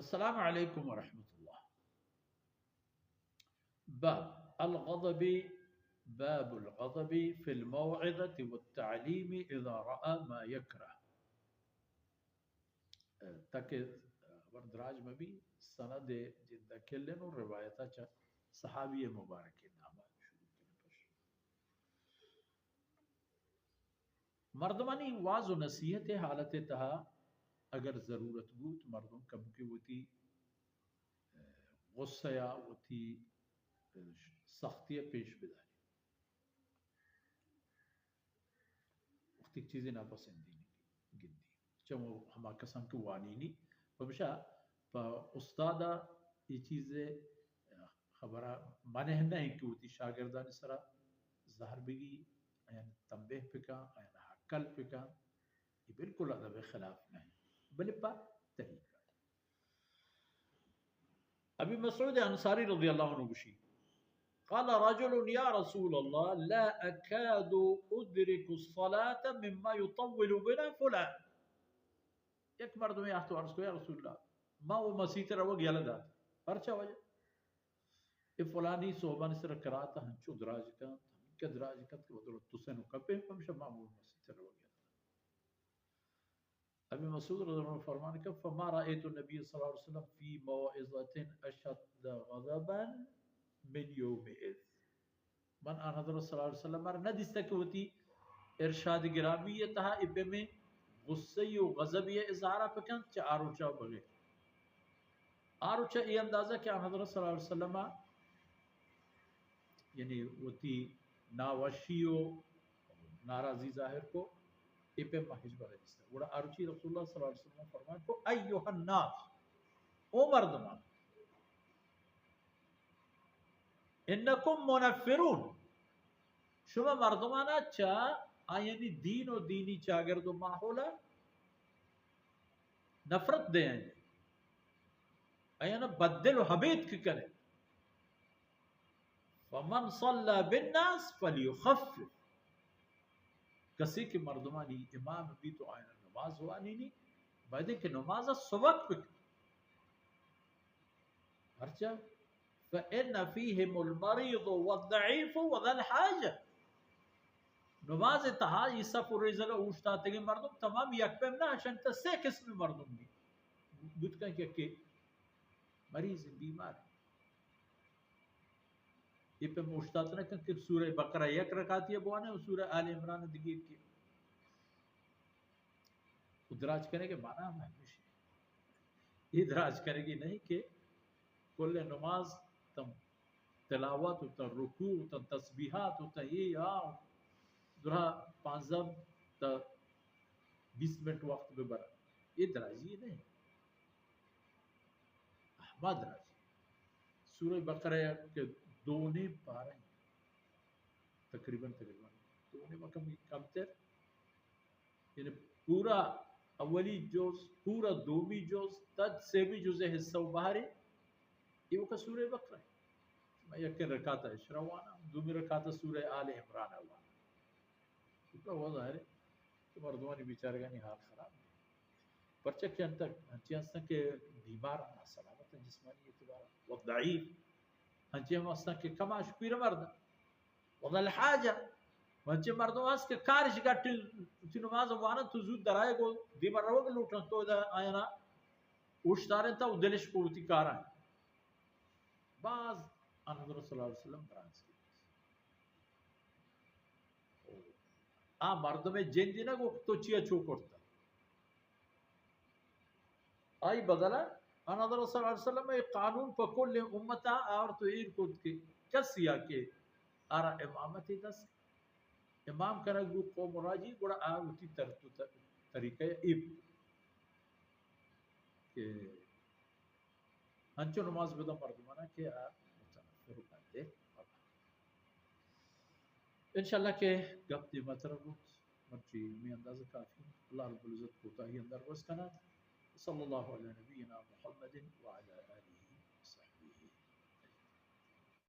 السلام علیکم ورحمۃ اللہ۔ باب الغضب، باب الغضب في الموعظة والتعليم إذا رأى ما يكره۔ تاکہ خبر دراج مبی، سند جند کلن و روایتا چا صحابی مبارک ناما شروع کنیں۔ پش مردمانی واز و نصیحت حالت تہا اگر ضرورت بوت، مردم کمکے وتی غصہ یا وتی سختی پیش بداری۔ وقتی چیزی ناپسندی گندی، چہ ہما کسان کہ وانینی، پمشا پہ استادا یہ چیز خبرہ منع نہ کہ وتی شاگردانی سرا زہر بگی، آیان تنبیہ پکا، آیان ہکل پکا، یہ بالکل ادب خلاف نہ، بلے پہ طریقہ۔ ابی مسعود انصاری رضی اللہ عنہ گوشی، قال رجل یا رسول اللہ لا اکاد ادرک الصلاة مما یطول بنا فلان۔ یک مردمے آہت و عرض کو، یا رسول اللہ، ما و مسیت روگ یلہ دات۔ پرچا وجہ؟ اے فلانی صحبانی سر قرات ہنچو دراج کنت، ہمینکہ دراج کنت کہ بدل تو سن و کپے، پمشا ما و مسیت روگ یلہ دات۔ ابی مسعود رضی اللہ عنہ فرمان کہ فما رأیت النبی صلی اللہ علیہ وسلم فی موعظة اشد غضبا من یومئذ۔ من آن حضرت صلی اللہ علیہ وسلم را نہ دیستا کہ وتی ارشاد گرامی تہا اے پیمیں غصہ و غضب اظہار پکن چہ آروچا بغیر۔ آروچا اے اندازہ کہ آن حضرت صلی اللہ علیہ وسلم یعنی وتی ناوشی و ناراضی ظاہر کو، اے پہ ما ہچ بر نیست۔ گڑا آروچی رسول اللہ صلی اللہ علیہ وسلم فرمان کو، ایها الناس، او مردمان، انکم منفرون، شما مردمانا چہ آیانی دین و دینی چاگرد و ماحولا نفرت دے، آیانا بددل و ہبیت کہ کنے۔ فمن صلی بالناس فلیخفف۔ کسی کہ مردمانی امام بیت و آیانا نماز وانینی، باید کہ نماز سبک بکن۔ پرچا؟ فإن فيهم المريض والضعيف وذا الحاجة۔ نماز تہا ای صف و ریزگا اوشتاتگیں مردم تمام یک پیم نہ، اشان تہا سے قسم مردم بی۔ بوت کن کہ، کہ مریض بیمار۔ اے پہ اوشتات نہ کن کہ سورہ بقرہ یک رکعتی بوانے و سورہ آل عمران دگہ یکے۔ و دراج کنگے معنی ہم ہمیش۔ اے دراج کنگے نہیں کہ کل نماز تم تلاوت و تم رکوع و تم تسبیحات و تم یہ آ درا پانزدہ تا بیست منٹ وقت ببر۔ اے دراجی نہیں۔ احمد راجی۔ سورہ بقرہ کہ دو نیم پارہ ہیں۔ تقریباً، تقریباً دو نیم کم، کمتر۔ یعنی پورا اولی جز، پورا دومی جز، تد سیمی جز حصہ و بہرے۔ یہ وقت سورہ بقرہ ہے۔ میں یک رکعت اشرا وانا، دومی رکعت سورہ آل عمران وانا۔ تو وہ ظاہر ہے کہ مردمانی بیچارگانی حال خراب ہے۔ پرچہ کہ انت، انچی ہستن کہ بیمار ہیں، سلامت ہیں جسمانی اعتبار و ضعیف، انچی ہم ہستن کہ کماش پیر مرد، و ذا الحاجہ، انچی مردم ہست کہ کارش گٹی، تی نماز وانن تو زود درائے گو دیما روگ لوٹن تو دا آیانا اوشتارن تا و دلش کو وتی کاران۔ باز آن حضرت صلی اللہ علیہ وسلم برانز کی۔ آ مردم جندی نہ گو تو چیا چو کرتا۔ آئی بدلا آن حضرت صلی اللہ علیہ وسلم اے قانون پہ کل امتا آورت و ایر کت کہ کسی آ کہ آرا امامت دست امام کنگ بوت قوم و راجی، گڑا آ وتی تر-، تو ت-، طریقہ اے بوت کہ انچو نماز بدن مردمانا کہ آ متنفر و بندے مبن۔ انشاءاللہ کہ گپ دیما تر بوت، مرچی می اندازہ کافی۔ اللہ رب العزت کوتاہی اندر بس کنات۔ صلی اللہ علی نبینا محمد وعلی آلہ